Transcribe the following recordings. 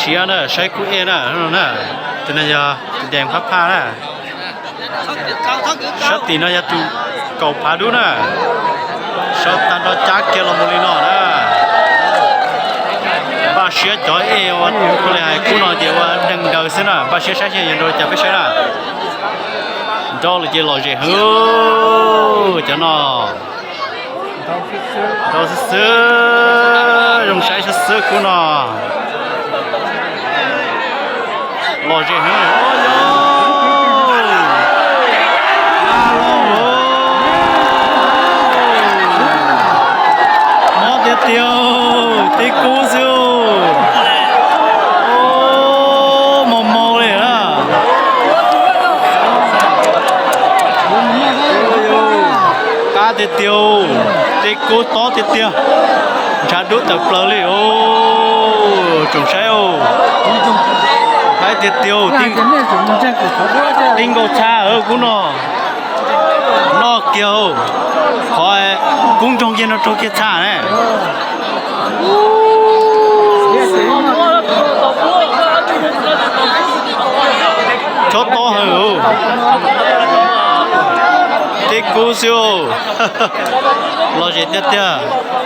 Siab na, saib kub ej na, no na. Tus no yog tus dees phab phaj na. Sab tim no yog tus kaum phav dub na. Sab tag nrho cab kiag los mus li no na. Npaj siab cov ej ua li hais kub no ces ua deeg daws xwb na, npaj siab saib xyov yuav nrau li cas peb saib na. Nrau lawm ces lom zem heev cov no. Nrau xwb xwb, zoo saib xwb xwb kub no. Lom zem heev. Mob tiag tiag, tib kub xwb. Mob mob li na. Qab tiag tiag, tib kub tob tiag tiag. Ntshav dub tawm plaws li os. Tsoom saib os, qaib tiag tiag, tib nkaus txha kub no. Noj kiag, qhov kub ntsoog kiag no raug kiag txha ne. Chob tob heev, tib kub xwb. Lom zem tiag tiag,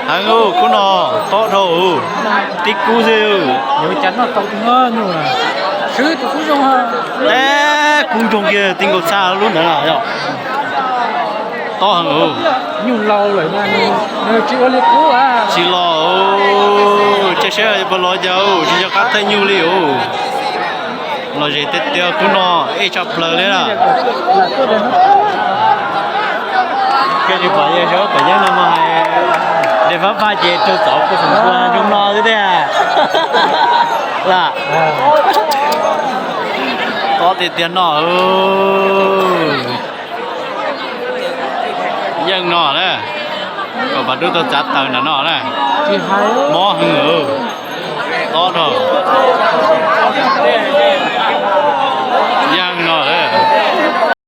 heev kub no, tob dhau, tib kub xwb. Eb, kub ntsoog kiag tib nkaus txha lub ntawd yog tob heev. Tsis los, cia saib puas los cas, tsis nco qab thawj nyuj li os. Lom zem tiag tiag kub no, ej tshaj plaws li na. Koj tsis pom yawg sawv pom yeeb no mas hais, de fab faj ces raug txov kuj xoom kua zoo no xwb tiag. Lam tob tiag tiag no. Yeej no na, kom pas dub tau txav taws nram no na. Mob heev, tob dhau.